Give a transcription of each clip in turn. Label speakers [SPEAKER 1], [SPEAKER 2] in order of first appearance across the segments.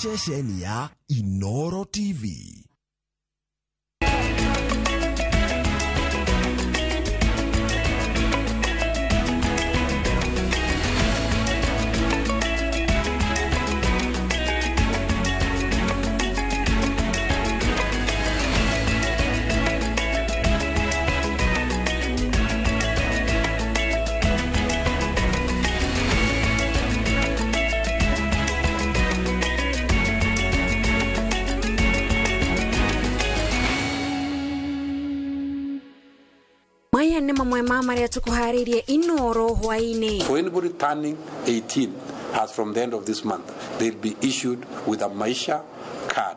[SPEAKER 1] Ceceni ya Inoro TV.
[SPEAKER 2] Maya nĩ mamwe ma marĩa tũkũharĩirie Inoro hwaĩ-inĩ.
[SPEAKER 3] For anybody turning 18 as from the end of this month, they'll be issued with a Maisha card.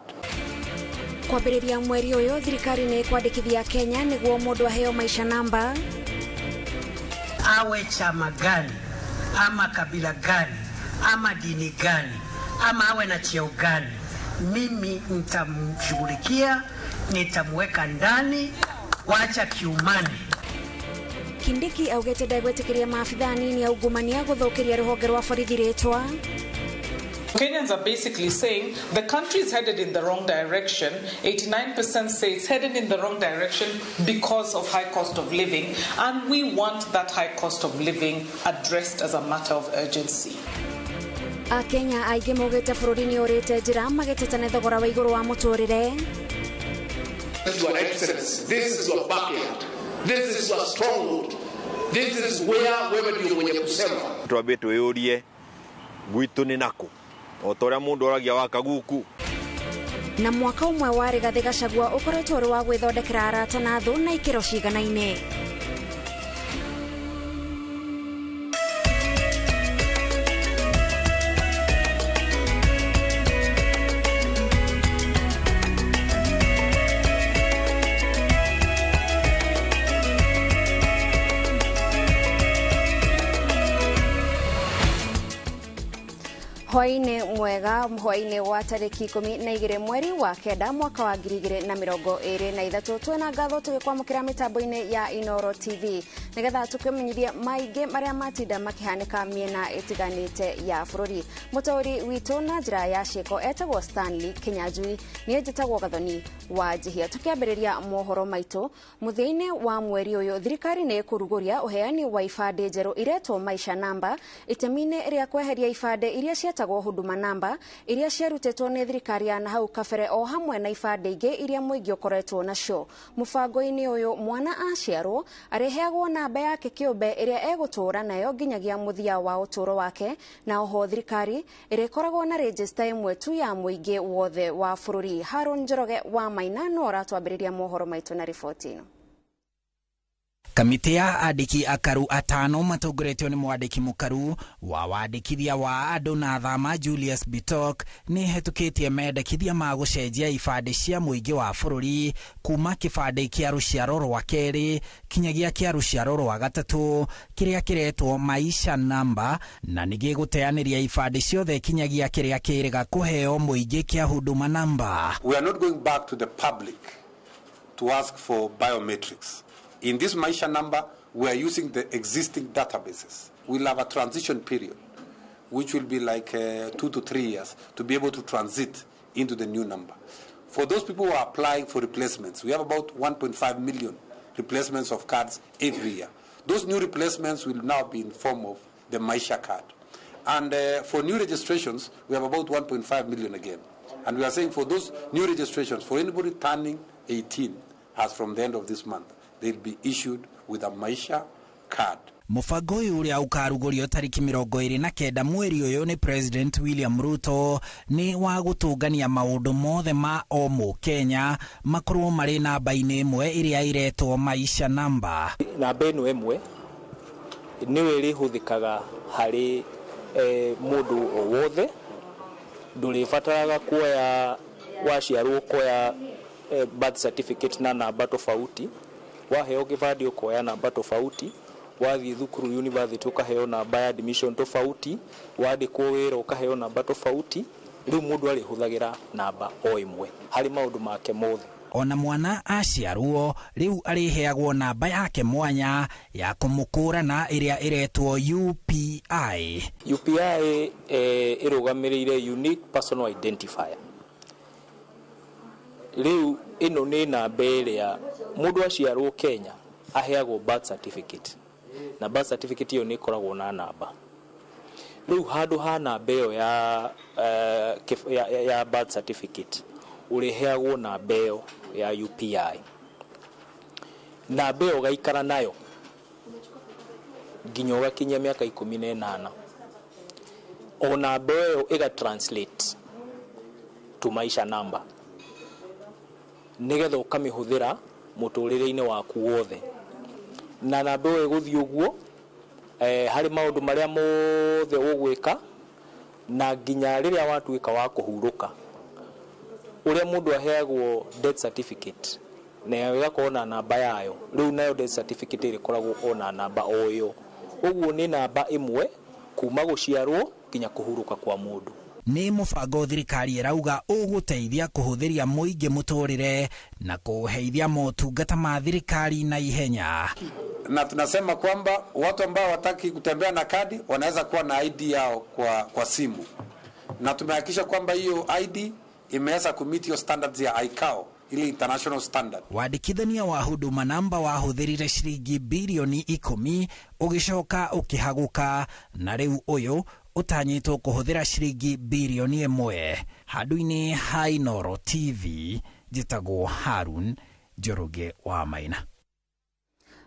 [SPEAKER 2] Kwambĩrĩria mweri ũyũ thirikari nĩ ĩkwandĩkithia Kenya nĩguo mũndũ aheo maisha namba.
[SPEAKER 4] Awe chama gani ama kabila gani ama dini gani ama awe na cheo gani, mimi nitamshughulikia, nitamweka ndani, wacha kiumane.
[SPEAKER 2] Kindiki augĩte ndegwĩtĩkĩria maabithaa anini a ungumania gũthũkĩria rũhonge rwa borithi rĩtwa.
[SPEAKER 5] Kenyans are basically saying the country is headed in the wrong direction. 89% say it's headed in the wrong direction because of high cost of living, and we want that high cost of living addressed as a matter of urgency.
[SPEAKER 2] Akenya aingĩ maugĩte bũrũri nĩ ũrĩte njĩra magĩteta nĩ thogora wa igũrũ wa mũtũrĩre.
[SPEAKER 6] Your Excellency, this is your backyard. This is your stronghold. This is where wewe ndio mwenye kusema.
[SPEAKER 7] Twambe twĩyũrie gwitũ nĩ nakũ, o ta ũrĩa mũndũ oragia wa kaguku.
[SPEAKER 2] Na mwaka ũmwe wa Rigathĩ Gachagua ũkoretwo ũrĩ wa gwĩthondekera arata na thũ na ikĩro ciganaine. Hwaĩ-inĩ mwega, hwaĩ-inĩ wa tarĩki 12 mweri wa 9 mwaka wa 2023. Twĩna ngatho tũgĩkwamũkĩra mĩtambo-inĩ ya Inoro TV nĩgetha tũkĩmenyithie maingĩ marĩa matinda makĩhanĩka mĩena ĩtiganĩte ya bũrũri. Mũtaũri witũ na njĩra ya ciĩko etagwo Stanley Kinyanjui, niĩ njĩtagwo Gathoni wa Njihia. Tũkĩambĩrĩria mohoro maitũ mũthia-inĩ wa mweri ũyũ, thirikari nĩ ĩkũrugũria ũheani wa ibandĩ njerũ iretwo Maisha Namba itemi-inĩ rĩa kweheria ibandĩ iria cietagwo Huduma Namba iria ciarutĩtwo nĩ thirikari ya nahau kabere o hamwe na ibandĩ ingĩ iria mũingĩ ũkoretwo nacio. Mũbango-inĩ ũyũ mwana aciarwo arĩheagwo namba yake kĩũmbe ĩrĩa egũtũũra nayo nginyagia mũthia wa ũtũũro wake, na oho thirikari ĩrĩkoragwo na rejista ĩmwe tu ya mũingĩ wothe wa bũrũri. Haron Njoroge wa Maina no aratwambĩrĩria mohoro maitũ na riboti ĩno.
[SPEAKER 8] Kamĩtĩ ya andĩki akaru atano matongoretio nĩ mwandĩki mũkaru wa wandĩkithia wa andũ na thama Julius Bitok nĩ ĩhetũkĩtie mendekithia ma gũcenjia ibandĩ cia mũingĩ wa bũrũri kuma kĩbandĩ kĩa rũciaro rwa kerĩ kinyagia kĩa rũciaro rwa gatatũ kĩrĩa kĩretwo Maisha Namba, na nĩ gĩgũteanĩria ibandĩ ciothe kinyagia kĩrĩa kĩrĩga kũheo mũingĩ kĩa Huduma Namba.
[SPEAKER 3] We are not going back to the public to ask for biometrics. In this Maisha Number, we are using the existing databases. We'll have a transition period, which will be like 2 to 3 years, to be able to transit into the new number. For those people who are applying for replacements, we have about 1.5 million replacements of cards every year. Those new replacements will now be in form of the Maisha card. And for new registrations, we have about 1.5 million again. And we are saying for those new registrations, for anybody turning 18 as from the end of this month, they'll be issued with a Maisha card.
[SPEAKER 8] Mũbango ũyũ ũrĩa ũkarugũrio tarĩki 29 mweri ũyũ nĩ President William Ruto nĩ wa gũtũngania maũndũ mothe ma o mũkenya makorwo marĩ namba-inĩ ĩmwe ĩrĩa ĩretwo Maisha Namba.
[SPEAKER 9] Namba ĩno ĩmwe nĩyo ĩrĩhũthĩkaga harĩ mũndũ o wothe, ndũrĩbataraga kuoya waciarwo kuoya birth certificate na namba tofauti, waheo gĩbandĩ ũkoya namba tofauti, wathiĩ thukuru university ũkaheo namba ya admission tofauti, wandĩkwo wĩra ũkaheo namba tofauti. Rĩu mũndũ arĩhũthagĩra namba o ĩmwe harĩ maũndũ make mothe.
[SPEAKER 8] Ona mwana aciarwo rĩu arĩheagwo namba yake mwanya ya kũmũkũrana ĩrĩa ĩretwo UPI.
[SPEAKER 9] UPI ĩrũgamĩrĩire Unique Personal Identifier. Rĩu ĩno nĩ namba ĩrĩa mũndũ aciarwo Kenya aheagwo birth certificate, na birth certificate ĩyo nĩ ĩkoragwo na namba. Rĩu handũ ha namba ĩyo ya birth certificate ũrĩheagwo namba ĩyo ya UPI. Namba ĩyo ũgaikara nayo nginya ũgakinyia mĩaka 18. O namba ĩyo ĩga translate to maisha namba, nĩgetha ũkamĩhũthĩra mũtũrĩre-inĩ waku wothe. Na namba ĩyo ĩgũthiĩ ũguo harĩ maũndũ marĩa mothe ũgwĩka, na nginya rĩrĩa watuĩka wa kũhurũka. Ũrĩa mũndũ aheagwo death certificate na ĩgakorwo na namba yayo, rĩu nayo death certificate ĩrĩkoragwo o na namba o ĩyo. Ũguo nĩ namba ĩmwe kuma gũciarwo nginya kũhurũka kwa mũndũ.
[SPEAKER 8] Nĩ mũbango thirikari ĩrauga ũgũteithia kũhũthĩria mũingĩ mũtũrĩre na kũheithia motungata ma thirikari na ihenya.
[SPEAKER 3] Na tunasema kwamba watu ambao wataki kutembea na kadi wanaweza kuwa na ID yao kwa simu, na tumehakikisha kwamba hiyo ID imeweza kumeet hiyo standards ya ICAO, ile international standard.
[SPEAKER 8] Wandĩkithania wa Huduma Namba wahũthĩrire ciringi bilioni 10 ũgĩcoka ũkĩhagũka, na rĩu ũyũ ũtanyĩtwo kũhũthĩra ciringi bilioni 1. Handũ-inĩ ha Inooro TV, njĩtagwo Harun Njoroge wa Maina.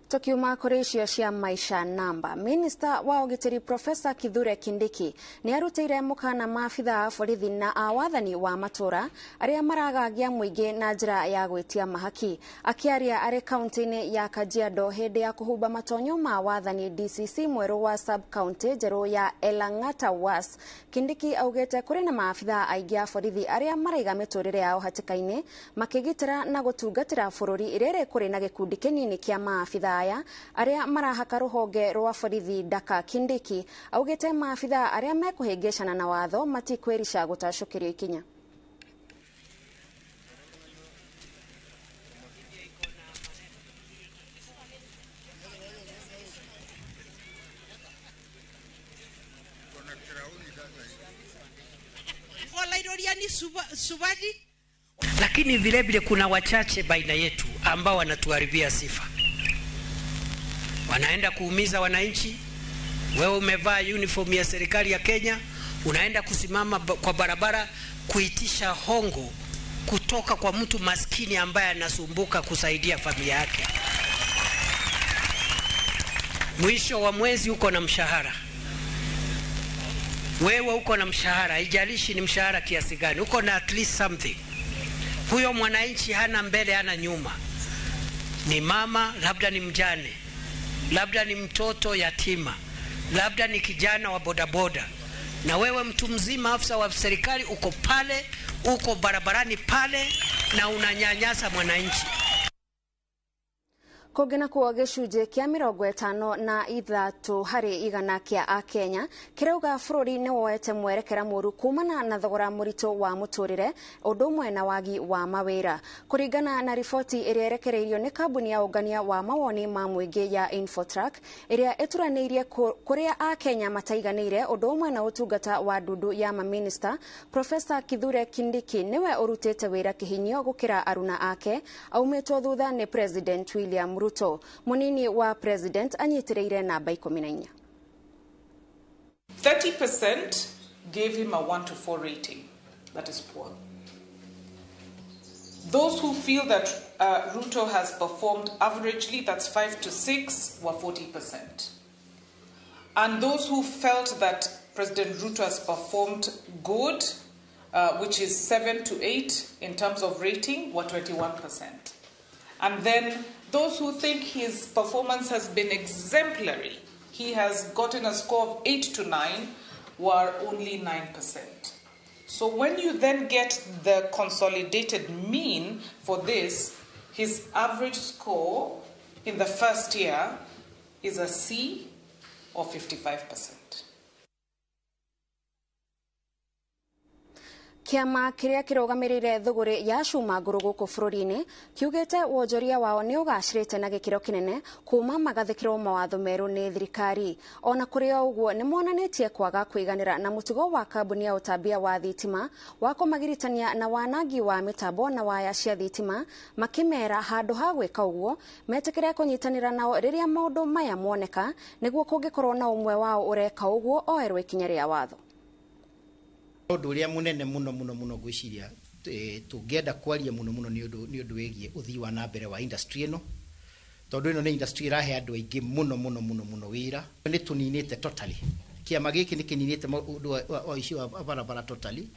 [SPEAKER 2] Tukiuma kũrĩ icio cia maisha namba, Minista wa ũgitĩri Profesa Kithure Kindiki nĩ arutĩire mũkana maabitha a borithi na a wathani wa matũra arĩa maragagia mũingĩ na njĩra ya gwĩtia mahaki. Akĩaria arĩ kaunti-inĩ ya Kajiado hĩndĩ ya kũhumba matonyo ma wathani DCC mwerũ wa sub county njerũ ya Elang'ata Was, Kindiki augĩte kũrĩ na maabitha aingĩ a borithi arĩa maraiga mĩtũrĩre yao hatĩka-inĩ makĩgitĩra na gũtungatĩra bũrũri rĩrĩ kũrĩ na gĩkundi kĩnini kĩa maabitha aya arĩa marahaka rũhonge rwa borithi Daka. Kindiki augĩte maabitha arĩa mekũhĩngĩcana na watho matikwĩrica gũtacũkĩrio ikinya.
[SPEAKER 4] Lakini vile vile kuna wachache baina yetu ambao wanatuharibia sifa, wanaenda kuumiza wananchi. Wewe umevaa uniform ya serikali ya Kenya, unaenda kusimama kwa barabara kuitisha hongo kutoka kwa mtu maskini ambaye anasumbuka kusaidia familia yake. Mwisho wa mwezi uko na mshahara, wewe uko na mshahara, haijalishi ni mshahara kiasi gani, uko na at least something. Huyo mwananchi hana mbele hana nyuma, ni mama, labda ni mjane, labda ni mtoto yatima, labda ni kijana wa bodaboda, na wewe mtu mzima, afisa wa serikali, uko pale, uko barabarani pale na unanyanyasa mwananchi.
[SPEAKER 2] Kũngĩ nakuo gĩcunjĩ kĩa 53 harĩ igana kĩa Akenya kĩrauga bũrũri nĩ woete mwerekera mũru kumana na thogora mũritũ wa mũtũrĩre ũndũ ũmwe na wagi wa mawĩra. Kũringana na riboti ĩrĩa ĩrekereirio nĩ kambuni ya ũngania wa mawoni ma mũingĩ ya Infotrack ĩrĩa ĩturanĩirie kũrĩa Akenya mataiganĩire ũndũ ũmwe na ũtungata wa ndundu ya maminista, Profesa Kithure Kindiki nĩwe ũrutĩte wĩra kĩhinyio gũkĩra aruna ake aumĩtwo thutha nĩ President William Ruto. Munini wa president anyitĩrĩire namba 14.
[SPEAKER 5] 30% gave him a 1 to 4 rating. That is poor. Those who feel that Ruto has performed averagely, that's 5 to 6, were 40%. And those who felt that President Ruto has performed good, which is 7 to 8 in terms of rating, were 21%. And then those who think his performance has been exemplary, he has gotten a score of 8 to 9, were only 9%. So when you then get the consolidated mean for this, his average score in the first year is a C of 55%.
[SPEAKER 2] Kĩama kĩrĩa kĩrũgamĩrĩire thũgũrĩ ya cuma ngũrũ gũkũ bũrũri-inĩ kiugĩte wonjoria wao nĩ ũgacĩrĩte na gĩkĩro kĩnene kuma magathĩkĩrwo mawatho merũ nĩ thirikari. Ona kũrĩ o ũguo nĩ monanĩtie kwaga kũiganĩra na mũtugo wa kambuni ya ũtambia wa thitima wa kũmagiritania na wanangi wa mĩtambo na waya cia thitima, makĩmera handũ ha gwĩka ũguo metĩkĩre kũnyitanĩra nao rĩrĩa maũndũ maya moneka nĩguo kũngĩkorwo na ũmwe wao ũreka ũguo oerwo ikinya rĩa watho.
[SPEAKER 10] Ũndũ ũrĩa mũnene mũno mũno mũno ngwĩciria tũngĩenda kwaria mũno mũno nĩ ũndũ wĩgiĩ ũthii wa na mbere wa industry ĩno, tondũ ĩno nĩ industry ĩrahe andũ aingĩ mũno mũno mũno mũno wĩra. Nĩ tũninĩte totally, kĩama gĩkĩ nĩ kĩninĩte ũndũ wa ũici wa barabara totally.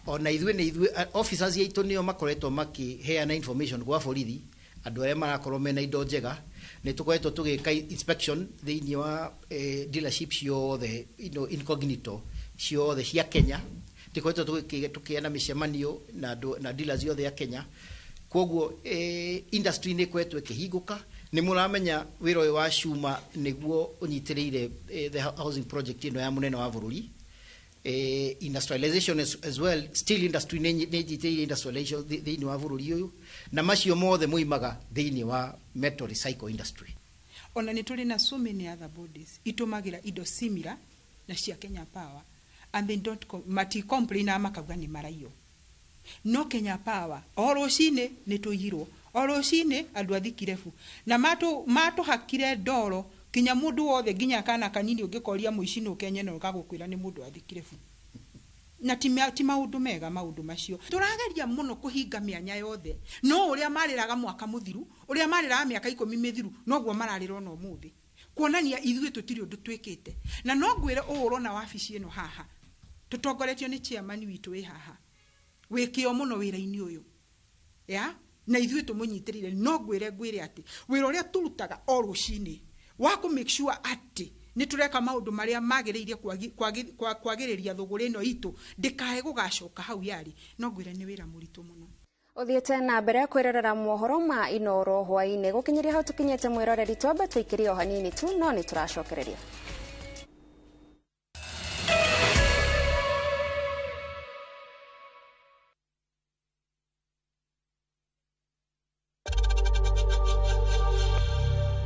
[SPEAKER 10] Ona ithuĩ nĩ ithuĩ officers aitũ nĩo makoretwo makĩheana information gwa borithi andũ arĩa marakorwo mena indo njega. Nĩ tũkoretwo tũgĩka inspection thĩinĩ wa dealership ciothe, incognito ciothe cia Kenya. Tũkoretwo tũkĩana mĩcemanio na dealers yothe ya Kenya. Koguo industry nĩ ĩkoretwo ĩkĩhingũka. Nĩ mũramenya wĩra ũyũ wa cuma nĩguo ũnyitĩrĩire the housing project ĩno ya mũnene wa bũrũri. Industrialization as well, steel industry nĩ ĩnyitĩrĩire industrialization thĩinĩ wa bũrũri ũyũ, na macio mothe moimaga thĩinĩ wa metal recycle industry.
[SPEAKER 11] Ona nĩ tũrĩ na so many other bodies itũmagĩra indo similar na cia Kenya Power, and they don't mati complain makauga nĩ maraiywo. No Kenya Power o rũcinĩ nĩ tũiyirwo, o rũcinĩ andũ a Thikirebu na matũhakire ndoro kinya mũndũ wothe, nginya kana kanini ũngĩkoria mũici nũ Kenya no gagũkwĩra nĩ mũndũ wa Thikirebu. Na ti maũndũ mega maũndũ macio. Tũrageria mũno kũhinga mĩanya yothe, no ũrĩa marĩraga mwaka mũthiru, ũrĩa marĩraga mĩaka 10 mĩthiru, noguo mararĩra ona ũmũthĩ, kuonania ithuĩ tũtirĩ ũndũ twĩkĩte. Na no ngwĩre ũũ ũrona wabici ĩno haha tũtongoretio nĩ chairman witũ wĩ haha, wĩ kĩo mũno wĩra-inĩ ũyũ ya na ithuĩ tũmũnyitĩrĩire. No ngwĩre atĩ wĩra ũrĩa tũrutaga o rũcinĩ wa kũ make sure atĩ nĩ tũreka maũndũ marĩa magĩrĩire kwagĩrĩria thũgũrĩ ĩno itũ ndĩkae gũgacoka hau yarĩ, no ngwĩre nĩ wĩra mũritũ mũno.
[SPEAKER 2] Ũthiĩte na mbere kwĩrorera mohoro ma Inooro hwaĩ-inĩ. Gũkinyĩria hau tũkinyĩte mwĩroreri, twambe tũikĩrie o hanini tu, no nĩ tũracokereria.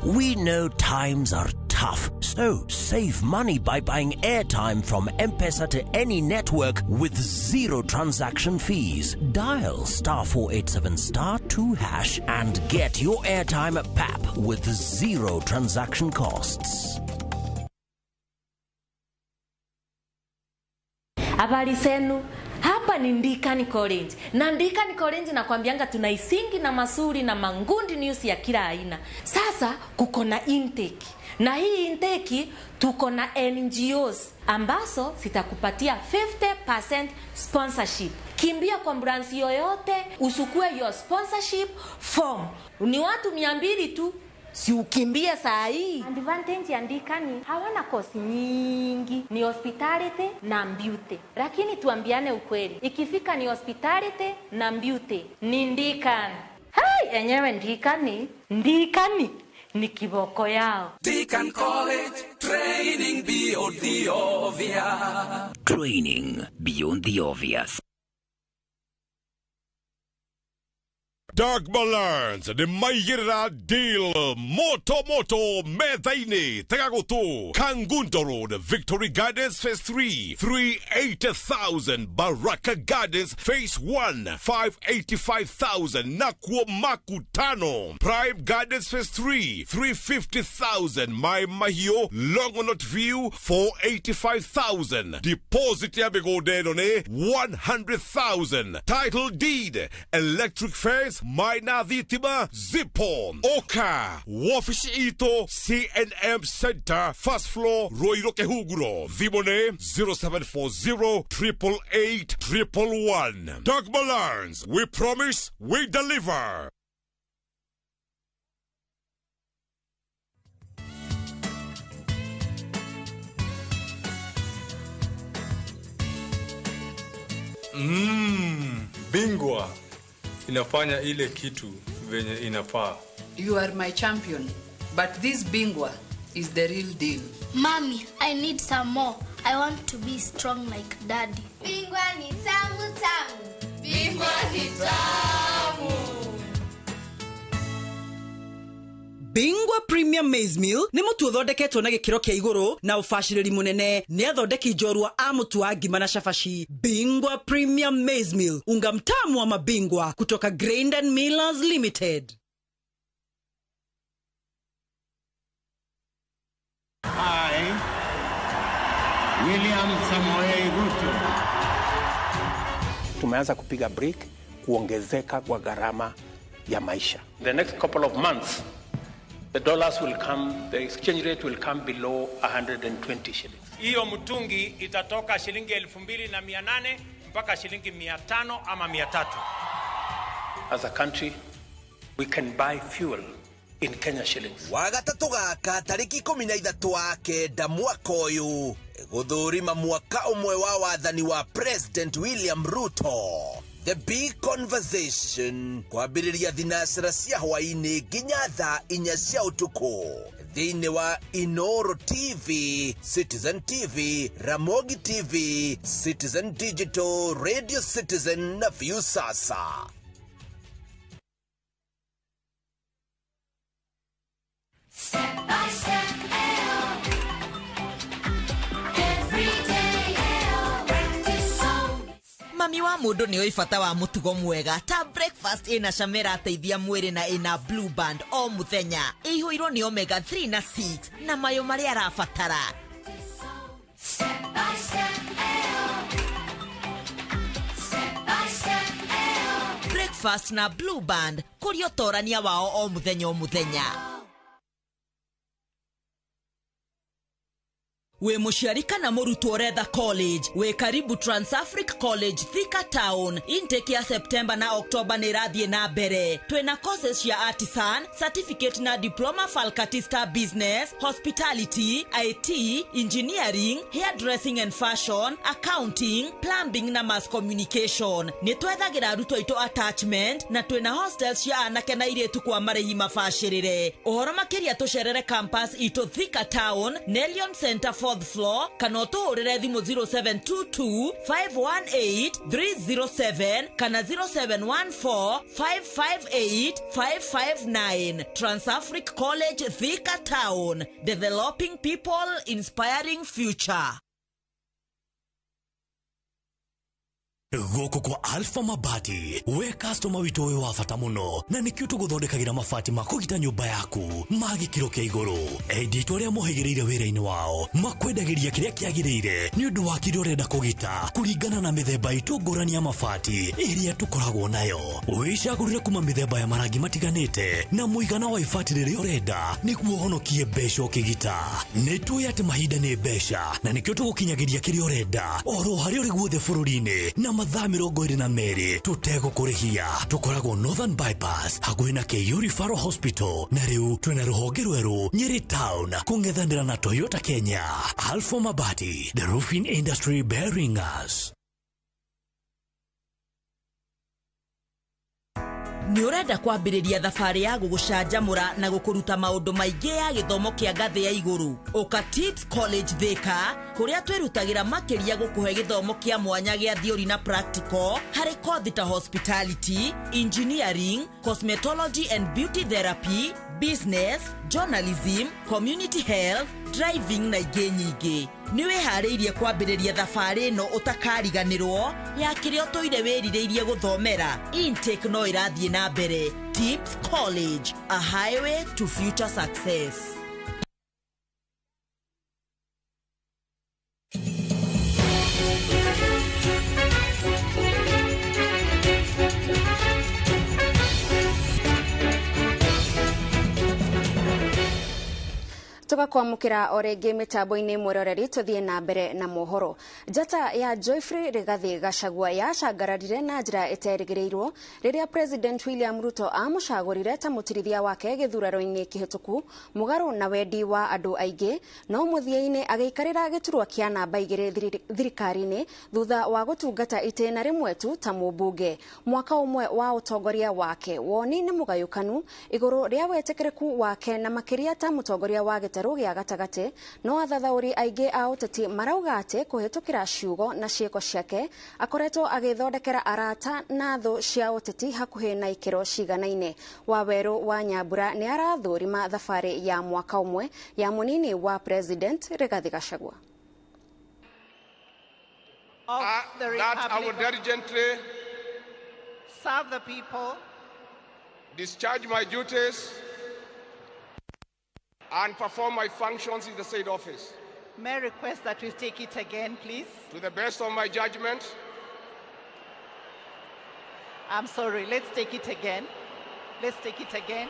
[SPEAKER 12] We know times are tough, so save money by buying airtime from M-Pesa to any network with zero transaction fees. Dial *487*2# and get your airtime at PAP with zero transaction costs.
[SPEAKER 13] Habari zenu. Hapa ni Ndikani College. Na Ndikani College nakwambianga tuna isingi na masuri na mangundi news ya kila aina. Sasa kuko na intake. Na hii intake tuko na NGOs ambazo zitakupatia 50% sponsorship. Kimbia kwa branch yoyote usukue your sponsorship form. Ni watu 200 tu. Si ukimbie saa hii. Advantage ya Ndikani hawana kosi nyingi, ni hospitality na beauty. Lakini tuambiane ukweli, ikifika ni hospitality na beauty ni Ndikani. Hai, enyewe Ndikani, Ndikani ni kiboko yao.
[SPEAKER 14] Deacon College, training beyond the obvious.
[SPEAKER 12] Training beyond the obvious.
[SPEAKER 15] Dagmar Learns nĩ maigĩrĩra deal moto moto metha-inĩ tega gũtũ Kangundo Road, Victory Gardens Phase 3 380,000, Baraka Gardens Phase 1 585,000, Nakuo Makutano Prime Gardens Phase 3 350,000, Mai Mahio Longonot View 485,000, deposit ya mĩgũnda ĩno nĩ 100,000, title deed, electric fence, Maina Thitima Zipo Oka Wabici itũ CNM Center first floor Ruiru Kihunguro. Thimũ nĩ 0740 888 111. Dagmar Learns, we promise, we deliver.
[SPEAKER 16] Bingwa inafanya ile kitu venye inafaa.
[SPEAKER 17] You are my champion, but this Bingwa is the real deal.
[SPEAKER 18] Mommy, I need some more. I want to be strong like Daddy. Bingwa ni tamu tamu. Bingwa ni tamu.
[SPEAKER 19] Bingwa Premium Maize Meal nĩ mũtu ũthondeketwo na gĩkĩro kĩa igũrũ na ũbacĩrĩri mũnene nĩ athondeki njorua a mũtu wa ngima na cabaci. Bingwa Premium Maize Meal, unga mtamu wa mabingwa kutoka Grain and Millers Limited.
[SPEAKER 20] I, William Samoei Ruto.
[SPEAKER 21] Tumeanza kupiga break kuongezeka kwa gharama ya maisha.
[SPEAKER 22] The next couple of months, the dollars will come, the exchange rate will come below 120 shillings.
[SPEAKER 23] Hiyo mtungi itatoka shilingi 2800 mpaka shilingi 500 ama 300.
[SPEAKER 22] As a country, we can buy fuel in Kenya shillings.
[SPEAKER 24] Wagatatũ gaka tarĩki 13 wa kenda mwaka ũyũ gũthũrima mwaka ũmwe wa wathani wa President William Ruto. The Big Conversation kwambĩrĩria thinacara cia hwaĩ-inĩ nginya thaa 4 cia ũtukũ thĩinĩ wa Inoro TV, Citizen TV, Ramogi TV, Citizen Digital, Radio Citizen na Viusasa.
[SPEAKER 18] Step by step, ayo. Every day, ayo. Practice song.
[SPEAKER 25] Mami wa mũndũ nĩ oĩ bata wa mũtugo mwega ta breakfast ĩna cama ĩrateithia mwĩrĩ na ĩna Blue Band o mũthenya, ĩihũirwo nĩ omega 3 na 6 na mayo marĩa arabatara.
[SPEAKER 18] Step by step, ayo. Step by step, ayo.
[SPEAKER 25] Breakfast na Blue Band kũrĩ ũtorania wao o mũthenya o mũthenya. Wĩ mũciari kana mũrutwo ũretha college, wĩ karibu Transafric College Thika Town. Intake ya September na October nĩ ĩrathiĩ na mbere. Twĩna courses cia artisan, certificate na diploma faculty business, hospitality, IT, engineering, hairdressing and fashion, accounting, plumbing na mass communication. Nĩ twethagĩra arutwo aitũ attachment na twĩna hostels cia anake na airĩtu kwa marĩhi mabacĩrĩre. Ũhoro makĩria tũcerere campus itũ Thika Town, Nelion Center 4th floor, kana ũtũhũrĩre thimũ 0722 518 307 kana 0714 558 559. Transafric College Thika Town, developing people, inspiring future.
[SPEAKER 12] Gũkũ kwa Alpha Mabati, we customer witũ wĩ wa bata mũno na nĩkĩo tũgũthondekagĩra mabati ma kũgita nyũmba yaku ma gĩkĩro kĩa igũrũ. Endia aitũ arĩa mohĩgĩrĩire wĩra-inĩ wao makwendagĩria kĩrĩa kĩagĩrĩire nĩ ũndũ wa kĩrĩa ũrenda kũgita kũringana na mĩthemba itũ ngũrani ya mabati ĩrĩa tũkoragwo nayo. Wĩcagũrĩre kuma mĩthemba ya marangi matiganĩte na mũigana wa ibati rĩrĩa ũrenda nĩguo ũhonokie mbeca ũkĩgita. Nĩ tũĩ atĩ mahinda nĩ mbeca na nĩkĩo tũgũkinyagĩria kĩrĩa ũrenda oro harĩa ũrĩ guothe bũrũri-inĩ na mathaa 22 tũtegũkũrĩhia. Tũkoragwo Northern Bypass hakuhĩ na KU Referral Hospital na rĩu twĩna rũhonge rwerũ Nyeri Town kũng'ethanĩra na Toyota Kenya. Alpha Mabati, the roofing industry bearing us.
[SPEAKER 25] Nĩ ũrenda kwambĩrĩria thabarĩ ya gũgũcanjamũra na gũkũruta maũndũ maingĩ ya gĩthomo kĩa ngathĩ ya igũrũ? Ũka Tips College Thika, kũrĩa twĩrutagĩra makĩria gũkũhe gĩthomo kĩa mwanya gĩa theory na practical harĩ kothi ta hospitality, engineering, cosmetology and beauty therapy, business, journalism, community health, driving na ingĩ nyingĩ. Nĩ wĩharĩirie kwambĩrĩria thabarĩ ĩno ũtakariganĩrwo ya kĩrĩa ũtũire wĩrirĩirie gũthomera? Intake no ĩrathiĩ na mbere. Tips College, a highway to future success.
[SPEAKER 2] Tugakwamukira o rĩngĩ mĩtambo-inĩ mwĩroreri tũthiĩ na mbere na mohoro. Njata ya Geoffrey Rigathi Gachagua yacangararire na njĩra ĩterĩgĩrĩirwo rĩrĩa President William Ruto amũcagũrire ta mũtirithia wake gĩthurano-inĩ kĩhĩtũku mũgarũ na wendi wa andũ aingĩ, no mũthia-inĩ agĩikarĩra gĩturwa kĩa namba 2 thirikari-inĩ thutha wa gũtungata itĩna rĩmwe tu ta mũmbunge. Mwaka ũmwe wa ũtongoria wake woni nĩ mũgayũkanu igũrũ rĩa wetĩkĩrĩku wake na makĩria ta mũtongoria wa gĩtarũ gĩtarũ gĩa gatagatĩ, no athathaũri aingĩ a ũteti marauga atĩ kũhĩtũkĩra ciugo na ciĩko ciake akoretwo agĩthondekera arata na thũ cia ũteti hakuhĩ na ikĩro ciganaine. Wawerũ wa Nyambura nĩ arathũrima thabarĩ ya mwaka ũmwe ya mũnini wa President Rigathi Gachagua.
[SPEAKER 1] That I will diligently
[SPEAKER 3] serve the people,
[SPEAKER 1] discharge my duties, and perform my functions in the said office.
[SPEAKER 3] May I request that we take it again, please?
[SPEAKER 1] To the best of my judgment.
[SPEAKER 3] I'm sorry, let's take it again. Let's take it again.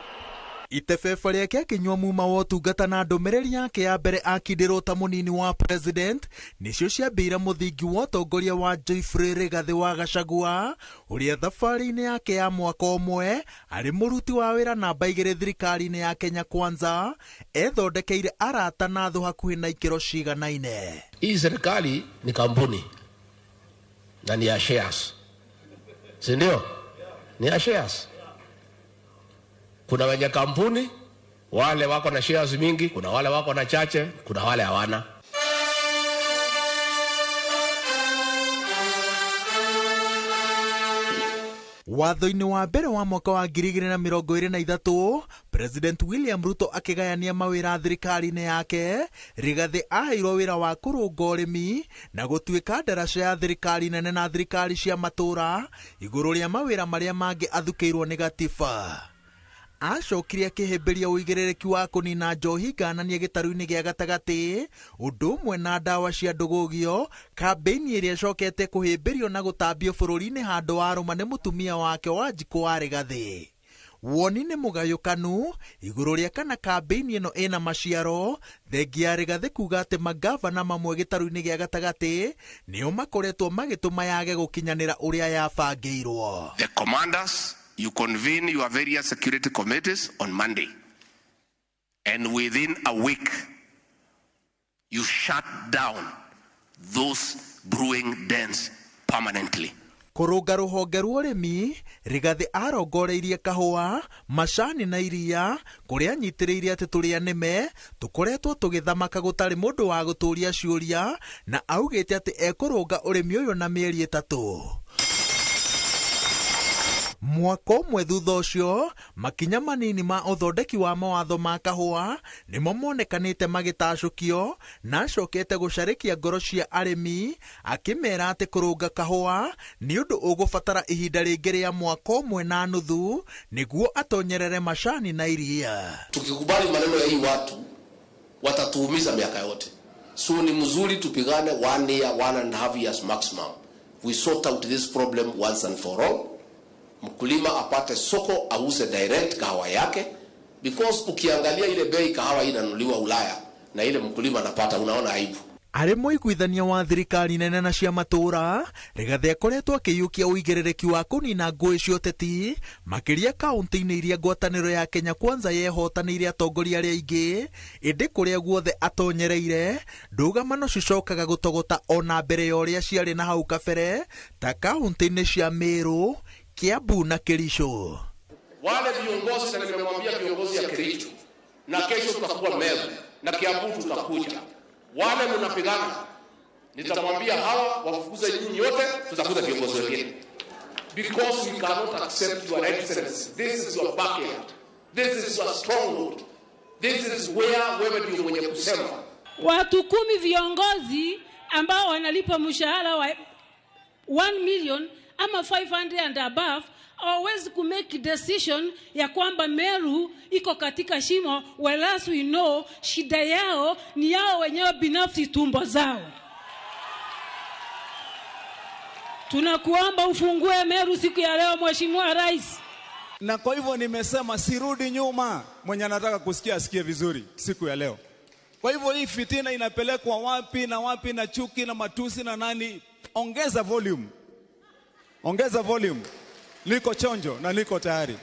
[SPEAKER 6] Itebeba rĩake akĩnyua muma wa ũtungata na ndũmĩrĩri yake ya mbere akindĩrwo ta mũnini wa president nĩcio ciambĩire mũthingi wa ũtongoria wa Geoffrey Rigathi wa Gachagua, ũrĩa thabarĩ-inĩ yake ya mwaka ũmwe arĩ mũruti wa wĩra namba 2 thirikari-inĩ ya Kenya Kwanza ethondekeire arata na thũ hakuhĩ na ikĩro ciganaine.
[SPEAKER 7] Hii serikali ni kampuni na ni ya shares, si ndio? Ni ya shares. Kuna wenye kampuni wale wako na shares mingi, kuna wale wako na chache, kuna wale hawana.
[SPEAKER 6] Watho-inĩ wa mbere wa mwaka wa 2023, President William Ruto akĩgayania mawĩra thirikari-inĩ yake. Rigathi aheirwo wĩra wa kũrũnga ũrĩmi na gũtuĩka ndaraca ya thirikari nene na thirikari cia matũũra igũrũ rĩa mawĩra marĩa mangĩ athukĩirwo nĩ gatiba. Acokire akĩhĩmbĩria ũigĩrĩrĩki wa kũnina njohi ngananie gĩtarũ-inĩ gĩa gatagatĩ, ũndũ ũmwe na ndawa cia ndũgũgio, kambĩini ĩrĩa ĩcokete kũhĩmbĩrio na gũtambio bũrũri-inĩ handũ wa rũma nĩ mũtumia wake Wanjikũ wa Rigathi. Woni nĩ mũgayũkanu igũrũ rĩa kana kambĩini ĩno ĩna maciaro, thengia ya Rigathi kuga atĩ mangavana mamwe gĩtarũ-inĩ gĩa gatagatĩ nĩo makoretwo magĩtũma yage gũkinyanĩra ũrĩa yabangĩirwo.
[SPEAKER 9] The commanders, you convene your various security committees on Monday, and within a week, you shut down those brewing dens permanently.
[SPEAKER 6] Kũrũnga rũhonge rwa ũrĩmi, Rigathi arongoreirie kahũa, macani na iria, kũrĩa anyitĩrĩire atĩ tũrĩa nĩme tũkoretwo tũgĩthamaka gũtarĩ mũndũ wa gũtũria ciũria, na augĩte atĩ ekũrũnga ũrĩmi ũyũ na mĩeri 3. Mwaka ũmwe thutha ũcio, makinya manini ma ũthondeki wa mawatho ma kahũa nĩmo monekanĩte magĩtacũkio, na acokete gũcarĩkia ngoro cia arĩmi akĩmera atĩ kũrũnga kahũa nĩ ũndũ ũgũbatara ihinda rĩngĩ rĩa mwaka ũmwe na nuthu nĩguo atonyerere macani na iria.
[SPEAKER 7] Tukikubali maneno ya hii watu watatuumiza miaka yote, so ni mzuri tupigane 1 year, 1.5 years maximum. We sort out this problem once and for all. Mkulima apate soko, auze direct kahawa yake, because ukiangalia ile bei kahawa inanunuliwa Ulaya na ile mkulima anapata, unaona aibu.
[SPEAKER 6] Arĩ mũiguithania wa thirikari nene na cia matũũra, Rigathi akoretwo akĩiyũkia ũigĩrĩrĩki wa kũnina ngũĩ cia ũteti makĩria kaũntĩ-inĩ iria ngwatanĩro ya Kenya Kwanza yehotanĩire atongoria arĩa aingĩ, ĩndĩ kũrĩa guothe atonyereire ndũgamano cicokaga gũtogota ona mbere ya ũrĩa ciarĩ na hau kabere ta kaũntĩ-inĩ cia Meru, Kiambu na Kericho.
[SPEAKER 7] Wale viongozi, na nimemwambia viongozi ya Kericho, na kesho tutakuwa Meru na Kiambu tutakuja. Wale mnapigana, nitamwambia hawa wafukuze nyinyi yote, tutakuza viongozi wengine. Because we cannot accept your excellency. This is your backyard. This is your stronghold. This is where wewe ndio mwenye kusema.
[SPEAKER 26] Watu 10 viongozi ambao wanalipa mshahara wa 1 million ama 500 and above hawawezi ku make decision ya kwamba Meru iko katika shimo, whereas we know shida yao ni yao wenyewe binafsi, tumbo zao. Tunakuomba ufungue Meru siku ya leo, Mheshimiwa Rais.
[SPEAKER 27] Na kwa hivyo nimesema sirudi nyuma. Mwenye anataka kusikia asikie vizuri siku ya leo. Kwa hivyo hii fitina inapelekwa wapi na wapi, na chuki na matusi na nani? Ongeza volume. Ongeza volume. Niko chonjo na niko tayari.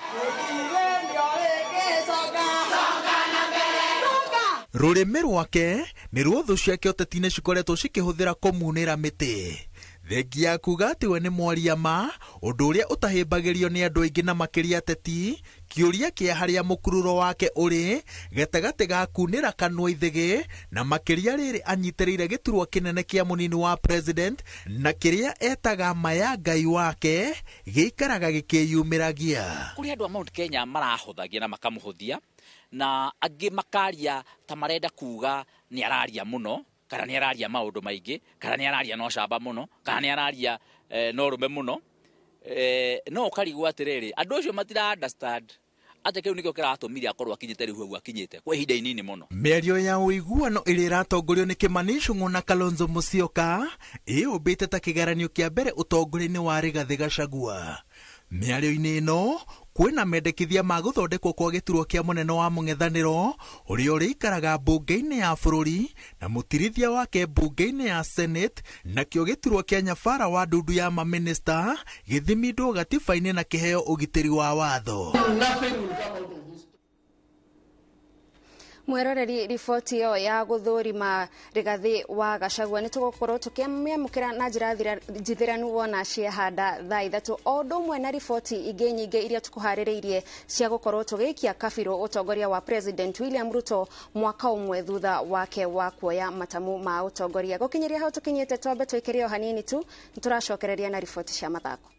[SPEAKER 6] Rũrĩmĩ rwake nĩ ruo thũ ciake ũteti-inĩ cikoretwo cikĩhũthĩra kũmunĩra mĩtĩ. Thengia ya kuga atĩ we nĩ mwaria ma, ũndũ ũrĩa ũtahĩmbagĩrio nĩ andũ aingĩ na makĩria ateti, kĩũria kĩa harĩa mũkururo wake ũrĩ gatagatĩ ga kunĩra kanua ithĩgĩ na makĩria rĩrĩ anyitĩrĩire gĩturwa kĩnene kĩa mũnini wa president na kĩrĩa etaga ma ya Ngai wake gĩikaraga gĩkĩyumĩragia.
[SPEAKER 4] Kũrĩ andũ a Mount Kenya marahũthagia na makamũhũthia, na angĩ makaria ta marenda kuga nĩ araria mũno, kana nĩ araria maũndũ maingĩ, kana nĩ araria na ũcamba mũno, kana nĩ araria na ũrũme mũno. No ũkarigwo atĩrĩrĩ, andũ acio matira understand atĩ kĩu nĩkĩo kĩratũmire akorwo akinyĩte rĩu hau akinyĩte kwa ihinda inini mũno.
[SPEAKER 6] Mĩario ya ũiguano ĩrĩa ĩratongorio nĩ Kimani Ichung'wa na Kalonzo Musyoka ĩyũmbĩte ta kĩgeranio kĩa mbere ũtongoria-inĩ wa Rigathĩ Gachagua. Mĩario-inĩ ĩno kwĩna mendekithia ma gũthondekwo kwa gĩturwa kĩa mũnene wa mũng'ethanĩro ũrĩa ũrĩikaraga mbunge-inĩ ya bũrũri na mũtirithia wake mbunge-inĩ ya Senate, nakĩo gĩturwa kĩa nyabara wa ndundu ya mamĩnĩsta gĩthimindwo gatiba-inĩ na kĩheo ũgitĩri wa watho.
[SPEAKER 2] Mweroreri riboti ĩyo ya gũthũrima Rigathĩ wa Gachagua nĩ tũgũkorwo tũkĩmĩamũkĩra na njĩra njithĩranu wona ciahanda thaa 3, o ũndũ ũmwe na riboti ingĩ nyingĩ iria tũkũharĩrĩirie cia gũkorwo tũgĩikia kabirũ ũtongoria wa President William Ruto mwaka ũmwe thutha wake wa kuoya matamu ma ũtongoria. Gũkinyĩria hau tũkinyĩte, twambe twĩkĩre o hanini tu, nĩtũracokereria na riboti cia mathako.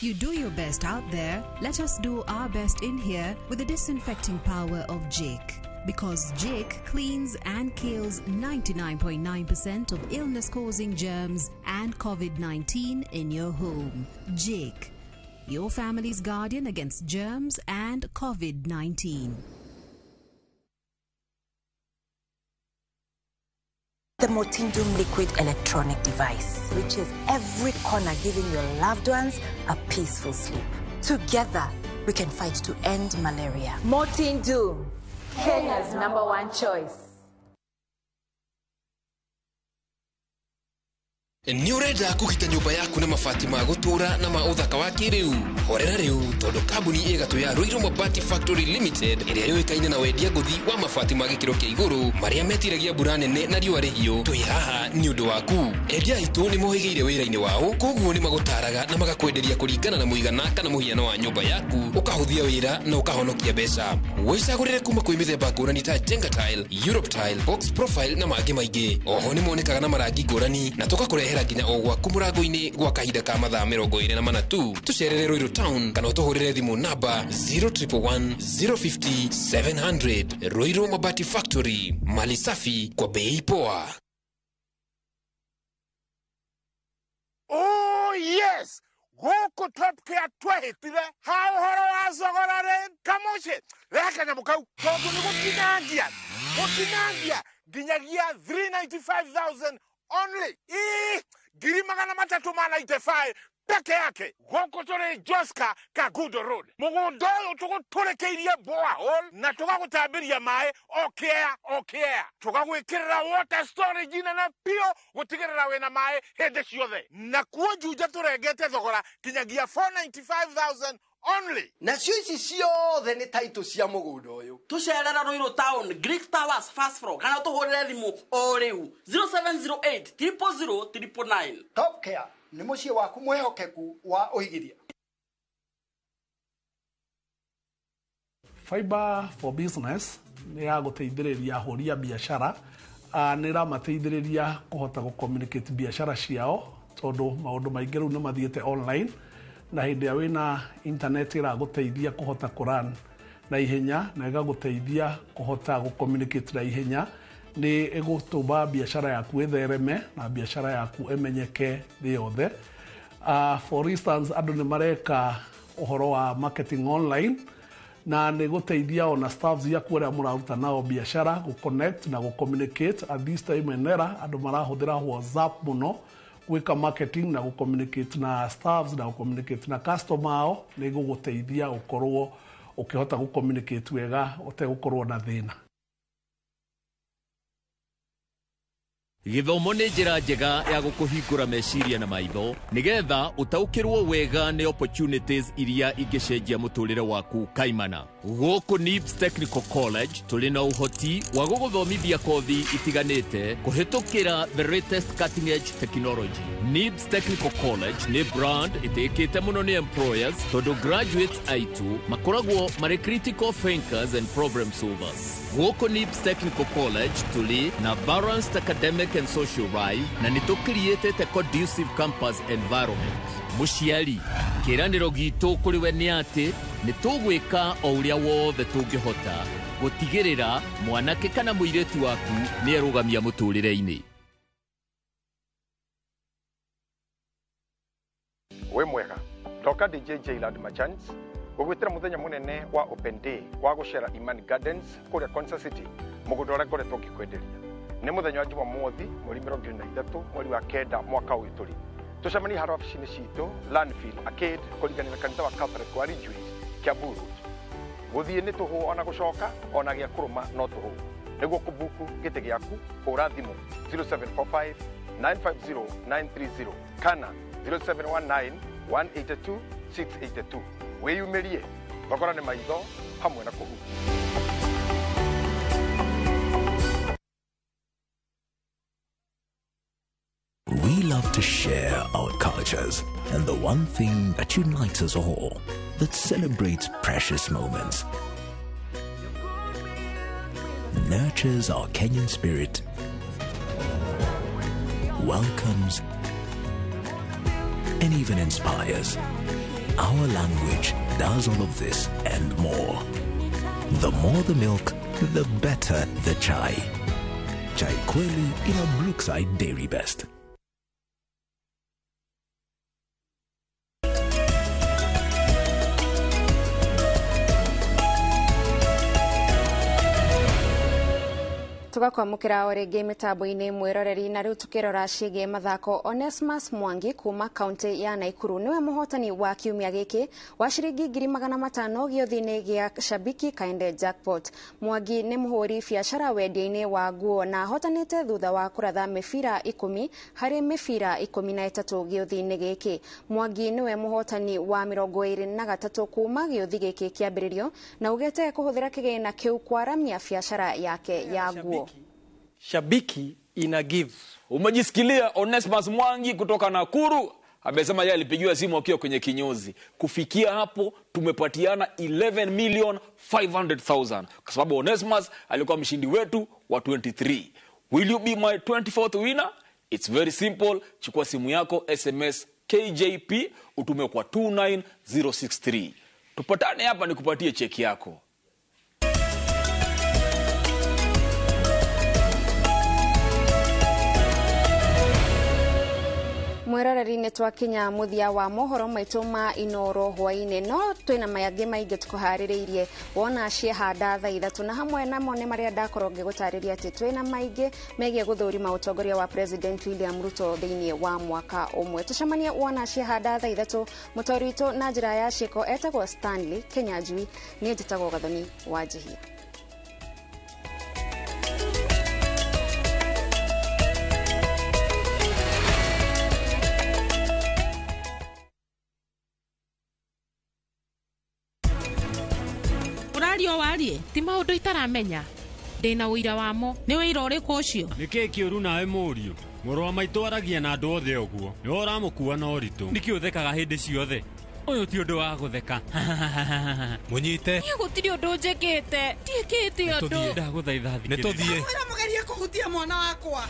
[SPEAKER 5] You do your best out there, let us do our best in here with the disinfecting power of Jik. Because Jik cleans and kills 99.9% of illness-causing germs and COVID-19 in your home. Jik, your family's guardian against germs and COVID-19.
[SPEAKER 8] The Mortindum liquid electronic device reaches every corner, giving your loved ones a peaceful sleep. Together, we can fight to end malaria.
[SPEAKER 10] Mortindum, Kenya's #1 choice.
[SPEAKER 11] Nĩ ũrenda kũgita nyũmba yaku na mabati ma gũtũũra na ma ũthaka wa kĩrĩu? Horera rĩu tondũ kambuni ĩgatũ ya Ruiru Mabati Factory Limited ĩrĩa yũĩkaine na wendia ngũthi wa mabati ma gĩkĩro kĩa igũrũ marĩa metiragia mbura nene na riũa rĩhiũ, twĩ haha nĩ ũndũ waku. Endia aitũ nĩ mohĩgĩire wĩra-inĩ wao, koguo nĩ magũtaraga na magakwenderia kũringana na mũigana kana mũhiano wa nyũmba yaku, ũkahũthia wĩra na ũkahonokia mbeca. Wĩcagũrĩre kuma kwĩ mĩthemba ngũrani ta Jenga Tile, Europe Tile, Box Profile na mangĩ maingĩ. Oho nĩ monekaga na marangi ngũrani na tũgakũrehera nginya o gwaku mũrango-inĩ gwa kahinda ka mathaa 24 tu. Tũcerere Ruiru Town kana ũtũhũrĩre thimũ namba 0111 050 700. Ruiru Mabati Factory, mali safi kwa bei poa.
[SPEAKER 13] Oh yes, gũkũ Top Care twehĩtire ha ũhoro wa thogora rĩ kamũciĩ rehe kanyamũ kau tondũ nĩ gũtinangia nginyagia 395,000 only. 395,000 peke yake. Gũkũ tũrĩ Joska Kagundo Road. Mũgũnda ũyũ tũgũtũrĩkĩirie borehole na tũgagũtambĩria maĩ o kĩa. Tũgagwĩkĩrĩra water storage nene biũ gũtigĩrĩra wĩna maĩ hĩndĩ ciothe. Na kuo Juja tũrengete thogora kinyagia 495,000 only.
[SPEAKER 14] Nacio ici ciothe nĩ taitũ cia mũgũnda ũyũ.
[SPEAKER 28] Tũcerera Ruiru Town, Greek Towers first floor, kana tũhũrĩre thimũ o rĩu 0708 000 999.
[SPEAKER 14] Top Care nĩ mũciĩ waku mwĩhokeku wa ũigithia.
[SPEAKER 29] Fiber for Business nĩ ya gũteithĩrĩria ahũri a biacara, nĩ ĩramateithĩrĩria kũhota gũ-communicate biacara ciao tondũ maũndũ maingĩ rĩu nĩ mathiĩte online, na hĩndĩ ĩrĩa wĩna internet ĩragũteithia kũhota kũrun na ihenya na ĩgagũteithia kũhota gũ-communicate na ihenya, nĩ ĩgũtũma biacara yaku ĩthereme na biacara yaku ĩmenyeke thĩ yothe. For instance, andũ nĩ mareka ũhoro wa marketing online na nĩ gũteithia ona staff ciaku arĩa mũraruta nao biacara gũ-connect na gũ-communicate. At this time and era andũ marahũthĩra WhatsApp mũno gwĩka marketing na gũ-communicate na staffs na gũ-communicate na customer ao, nĩ gũgũteithia ũkorwo ũkĩhota gũ-communicate wega ũtegũkorwo na thĩna.
[SPEAKER 15] Gĩthomo nĩ njĩra njega ya gũkũhingũra meciria na maitho nĩgetha ũtaũkĩrwo wega nĩ opportunities iria ingĩcenjia mũtũrĩre waku kaimana. Gũkũ NIBS Technical College tũrĩ na ũhoti wa gũgũthomithia kothi itiganĩte kũhĩtũkĩra the latest cutting edge technology. NIBS Technical College nĩ brand ĩtĩkĩte mũno nĩ employers tondũ graduates aitũ makoragwo marĩ critical thinkers and problem solvers. Gũkũ NIBS Technical College tũrĩ na balanced academic and social life na nĩ tũkiriĩtĩte conducive campus environment. Mũciari, kĩĩranĩro gitũ kũrĩ we nĩ atĩ nĩ tũgwĩka o ũrĩa wothe tũngĩhota gũtigĩrĩra mwanake kana mũirĩtu waku nĩ erũgamia mũtũrĩre-inĩ.
[SPEAKER 16] Wĩ mwega ndoka DJ Jailad Machans gũgwĩtĩra mũthenya mũnene wa Open Day wa gũcera Imani Gardens kũrĩa Konza City, mũgũnda ũrĩa ngoretwo ngĩkwenderia. Nĩ mũthenya wa Jumamothi mweri 23 mweri wa 9 mwaka ũyũ tũrĩ. Tũcemanie harĩa wabici-inĩ citũ Landfill Arcade kũringana na kanitha wa Catholic wa Ridgeways, Kiambu Road. Gũthiĩ nĩ tũhũ ona gũcoka ona gĩa kũrũma no tũhũ. Nĩguo kũbuku gĩtĩ gĩaku hũra thimũ 0745 950 930 kana 0719 182 682. Wĩyumĩrie, thogora nĩ maitho hamwe na kũhutia.
[SPEAKER 17] We love to share our cultures and the one thing that unites us all, that celebrates precious moments, nurtures our Kenyan spirit, welcomes, and even inspires. Our language does all of this and more. The more the milk, the better the chai. Chai Kweli in a Brookside Dairy Best.
[SPEAKER 2] Tugakwamukira o rĩngĩ mĩtambo-inĩ mwĩroreri na rĩu tukĩrora ciĩgiĩ mathako. Onesmus Mwangi kuma kaunti ya Naikuru nĩwe mũhotani wa kiumia gĩkĩ wa ciringi 500,000 gĩũthi-inĩ gĩa Shabiki Kaende Jackpot. Mwangi nĩ mũhũri biacara wendia-inĩ wa nguo na ahotanĩte thutha wa kũratha mĩbira 10 harĩ mĩbira 13 gĩũthi-inĩ gĩkĩ. Mwangi nĩwe mũhotani wa 23 kuma gĩũthi gĩkĩ kĩambĩrĩrio na ugĩte kũhũthĩra kĩgĩna kĩu kwaramia biacara yake ya nguo.
[SPEAKER 19] Shabiki ina give.
[SPEAKER 20] Umejisikilia Onesmus Mwangi kutoka Nakuru amesema yeye alipigiwa simu akiwa kwenye kinyozi. Kufikia hapo tumepatiana 11,500,000 kwa sababu Onesmus alikuwa mshindi wetu wa 23. Will you be my 24th winner? It's very simple. Chukua simu yako, SMS KJP utume kwa 29063. Tupatane hapa nikupatie cheki yako.
[SPEAKER 2] Mwĩroreri nĩ twakinya mũthia wa mohoro maitũ ma Inoro hwainĩ, no twĩna mayangĩ maingĩ tũkũharĩrĩirie wona ciehanda thaa 3 na hamwe namo nĩ marĩa ndakorwo ngĩgũtarĩria atĩ twĩna maingĩ megiĩ gũthũrima ũtongoria wa President William Ruto thĩinĩ wa mwaka ũmwe. Tũcemanie wona ciehanda thaa 3. Mũtori witũ na njĩra ya ciĩko etagwo Stanley Kenyanjui, niĩ njĩtagwo Gathoni wa Njihia.
[SPEAKER 21] Warie ti maũndũ itaramenya, ndĩna ũira wamo. Nĩ ũira ũrĩkũ ũcio?
[SPEAKER 22] Nĩkĩĩ kĩũru nawe mũriũ? Mũrũ wa maitũ aragia na andũ othe ũguo, nĩwe ũramũkua na ũritũ. Nĩkĩ ũthekaga hĩndĩ ciothe? Ũyũ ti ũndũ wa gũtheka.
[SPEAKER 23] Mũnyite.
[SPEAKER 21] Niĩ gũtirĩ ũndũ njĩkĩte, ndiĩkĩte ũndũ.
[SPEAKER 22] Ndagũthaitha thikĩrĩria.
[SPEAKER 23] Nĩtũthiĩ.
[SPEAKER 28] Mũgerie kũhutia mwana wakwa.